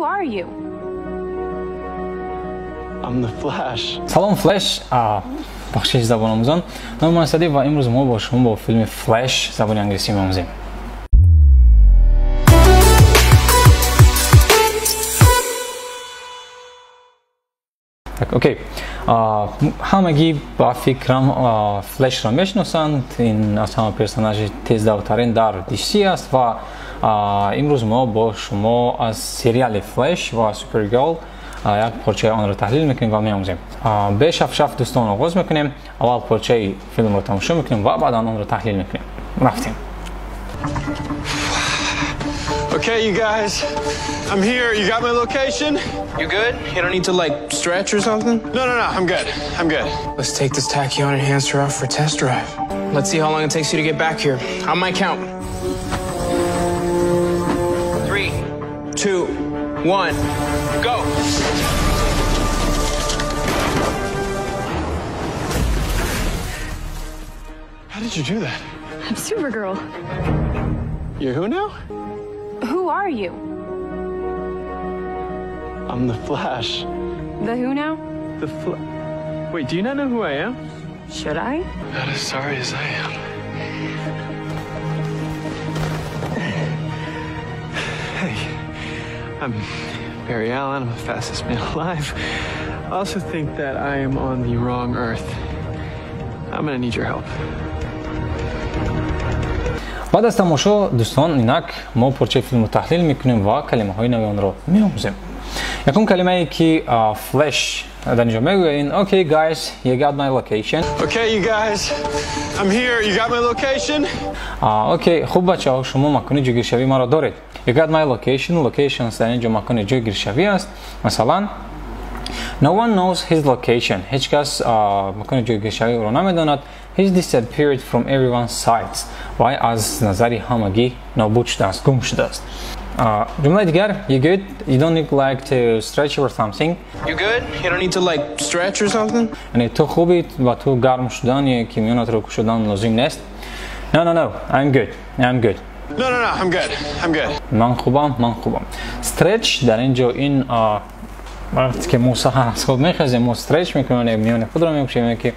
Who are you? I'm the Flash. Салом Флэш, бахшиши забономӯзон. Номи ман Садиқ ва имрӯз мо бо шумо бо филми Флэш забони англисӣ меомӯзем. Так, окей. Ҳамагӣ ба фикрам Флэшро мешиносанд. Ин аз ҳама персонажи тездавтарин дар DC аст ва имрӯз мо бо шумо аз сериали Флэш ва Супергерл як порчаи онро таҳлил мекунем ва меомӯзем. Бе шафшаф дӯстон оғоз мекунем. Аввал порчаи филмро тамошо мекунем ва баъдан онро таҳлил мекунем. Рафтем. Okay, you guys, I'm here. You got my location? You good? You don't need to, like, stretch or something? No, no, no, I'm good. I'm good. Let's take this tachyon enhancer off for a test drive. Let's see how long it takes you to get back here. On my count. 3, 2, 1, go! How did you do that? I'm Supergirl. You're who now? Who are you? I'm the Flash. The who now? The Wait, do you not know who I am? Should I? Not as sorry as I am. Hey, I'm Barry Allen. I'm the fastest man alive. I also think that I am on the wrong Earth. I'm gonna need your help. Баъд аз тамошо, дӯстон, инак мо порчаи филмро таҳлил мекунем ва калимаҳои нави онро меомӯзем. Якум калимае ки Флэш дар инҷо мегӯяд ин Okay guys, you got my location. Okay, you guys, I'm here. You got my location? Окей, хуб бачаҳо, шумо макони ҷойгиршавии маро доред. You got my location. Location дар инҷо макони ҷойгиршавӣ аст. Масалан, no one knows his location. Ҳеҷ кас макони ҷойгиршавии ӯро намедонад. He's disappeared from everyone's sight. Вай аз назари ҳамагӣ нобуд шудааст, гум шудааст. Ҷумлаи дигар, you good? You don't need like to stretch or something. You good? You don't need to like stretch or something? Яъне ту хубӣ ва ту гарм шудан ё ки миёнатро кушодан лозим нест. No, no, no, I'm good. I'm good. No, no, no, I'm good. I'm good. Ман хубам, ман хубам. Stretch дар ин ҷо ин вақте ки мо саҳар аз хоб мехезем, мо stretch мекунем, миёни худро мекушем, ки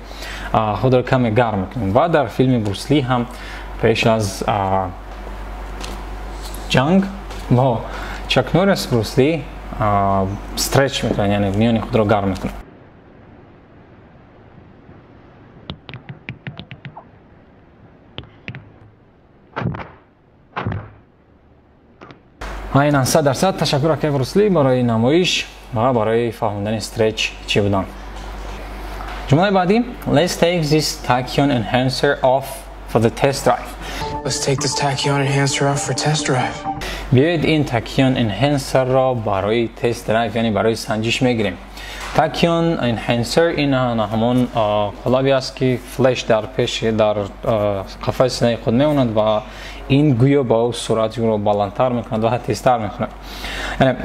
худро каме гарм мекунем. Ва дар филми Брус Ли ҳам пеш аз ҷанг бо Чак Норрис Брус Ли stretch мекунад, яъне миёни худро гарм мекунад. Айнан 100% ташаккур акай Брус Ли барои намоиш ва барои фаҳмидани stretch чӣ будан. Ҷумлаи баъдӣ, let's take this tachyon enhancer off for the test drive. Let's take this tachyon enhancer off for test drive. Биёед ин tachyon enhancer-ро барои test drive, яъне барои санҷиш мегирем. Tachyon enhancer ин ҳамон қолабе аст ки Флэш дар пеш дар қафаси синаи худ мемонад ва ин гӯё ба ӯ суръати ӯро баландтар мекунад ва тезтар мекунад. Яъне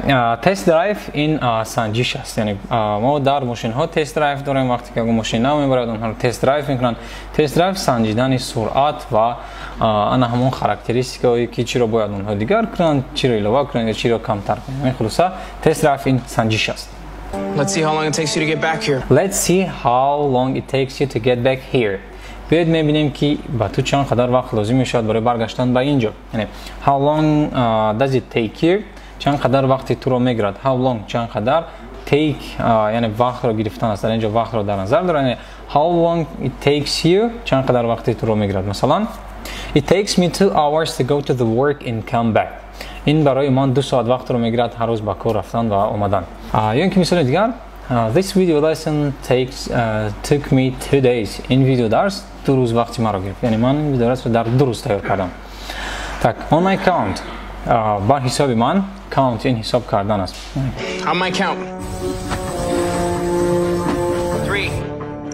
test drive ин санҷиш аст. Яъне мо дар мошинҳо test drive дорем, вақте ки ягон мошин нав мебарад, онҳоро test drive мекунанд. Test drive санҷидани суръат ва ана ҳамон характеристикаҳое ки чиро бояд онҳо дигар кунанд, чиро илова кунанд ё чиро камтар кунанд. Яъне хулоса test drive ин санҷиш аст. Let's see how long it takes you to get back here. Let's see how long it takes you to get back here. Биёед мебинем ки ба ту чанд қадар вақт лозим мешавад барои баргаштан ба ин ҷо. Яъне how long does it take you? Чанд қадар вақти туро мегирад? How long чанд қадар take яъне вақтро гирифтан аст. Дар ин ҷо вақтро дар назар дорад. Яъне how long it takes you чанд қадар вақти туро мегирад. Масалан, it takes me 2 hours to go to the work and come back. Ин барои ман 2 соат вақтро мегирад ҳар рӯз ба кор рафтан ва омадан. Ё ин ки мисоли дигар, this video lesson took me 2 days. Ин видео дарс 2 рӯз вақти маро гирифт. Яъне ман ин видео дарсро дар 2 рӯз тайёр кардам. Так, on my count. Ба ҳисоби ман, count ин ҳисоб кардан аст. On my count. 3,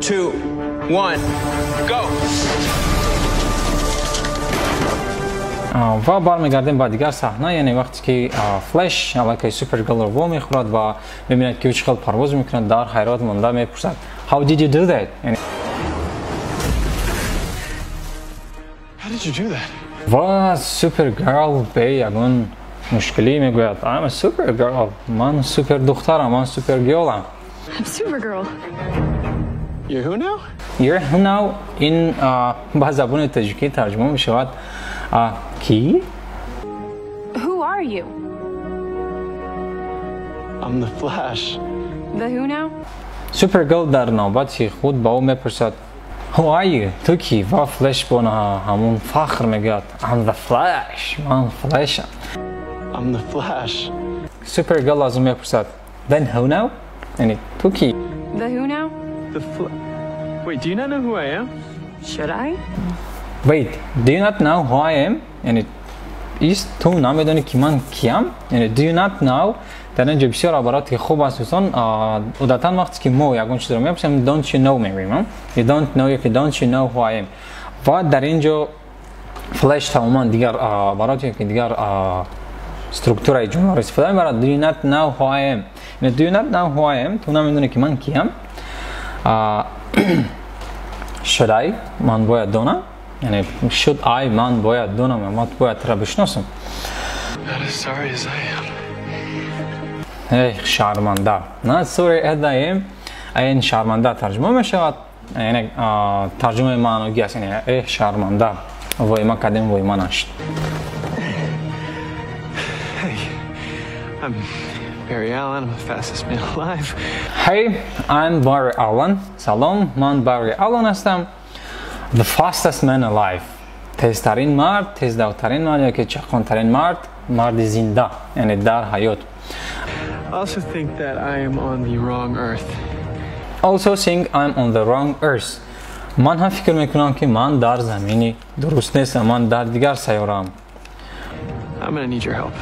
2, 1, go. Ва бармегардем ба дигар саҳна, яъне вақте ки Флэш аллакай Супергерлро во мехӯрад ва мебинад ки ӯ чӣ хел парвоз мекунад, дар ҳайрат монда мепурсад How did you do that? How did you do that? Ва Супергерл бе ягон мушкилӣ мегӯяд I'm a Supergirl. Ман супер духтарам, ман Супергирлам. I'm Supergirl. You're who now? You're who now? Ин ба забони тоҷикӣ тарҷума мешавад ки? Who are you? I'm the Flash. The who now? Supergirl дар навбати худ ба ӯ мепурсад Who are you? Ту кӣ? Ва Флеш бо ҳамон фахр мегӯяд I'm the Flash. Ман Флешам. I'm the Flash. Supergirl аз ӯ мепурсад Then who now? Яъне ту кӣ? The who now? The Wait, do you not know who I am? Should I? Wait, do you not know who I am? Яъне ту намедонӣ ки ман киям? Яъне do you not know дар ин ҷо бисёр абарати хуб аст дӯстон. Одатан вақте ки мо ягон чизро мепурсем don't you know мегӯем. You don't know ё ки don't you know who I am. Ва дар ин ҷо Флеш тамоман дигар абарат ё ки дигар структураи ҷумларо истифода мебарад. Do you not know who I am? Яъне do you not know who I am? Ту намедонӣ ки ман киям? Should I? Ман бояд донам? Яъне should I? Ман бояд донам, ман бояд туро бишносам. Not as sorry as I am. Эй, шарманда. Not sorry as I am. Ин шарманда тарҷума мешавад. Яъне тарҷумаи маъногӣ аст. Яъне эй шарманда. Вой ма кардем, вой ма нашд. Hey, I'm Barry Allen. I'm the fastest man alive. Hey, I'm Barry Allen. Салом, ман Barry Allen ҳастам. The fastest man alive. Тезтарин мард, тездавтарин мард ё ки чаққонтарин мард, марди зинда, яъне дар ҳаёт. I also think that I am on the wrong earth. Also think I'm on the wrong earth. Ман ҳам фикр мекунам ки ман дар замини дуруст нестам, ман дар дигар сайёраам. I'm gonna need your help.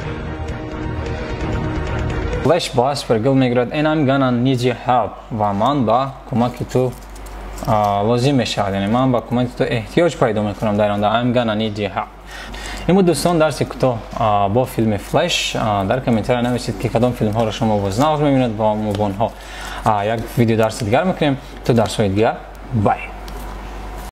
Флеш ба Супергirl мегӯяд and I'm gonna need your help. Ва ман ба кӯмаки ту лозим мешавад, яъне ман ба кӯмаки ту эҳтиёҷ пайдо мекунам дар оянда. I'm gonna need your help. Ин буд дӯстон дарси кӯтоҳ бо филми Флеш. Дар комментария нависед ки кадом филмҳоро шумо боз нағз мебинед ва мо бо онҳо як видео дарси дигар мекунем. То дарсҳои дигар, бай.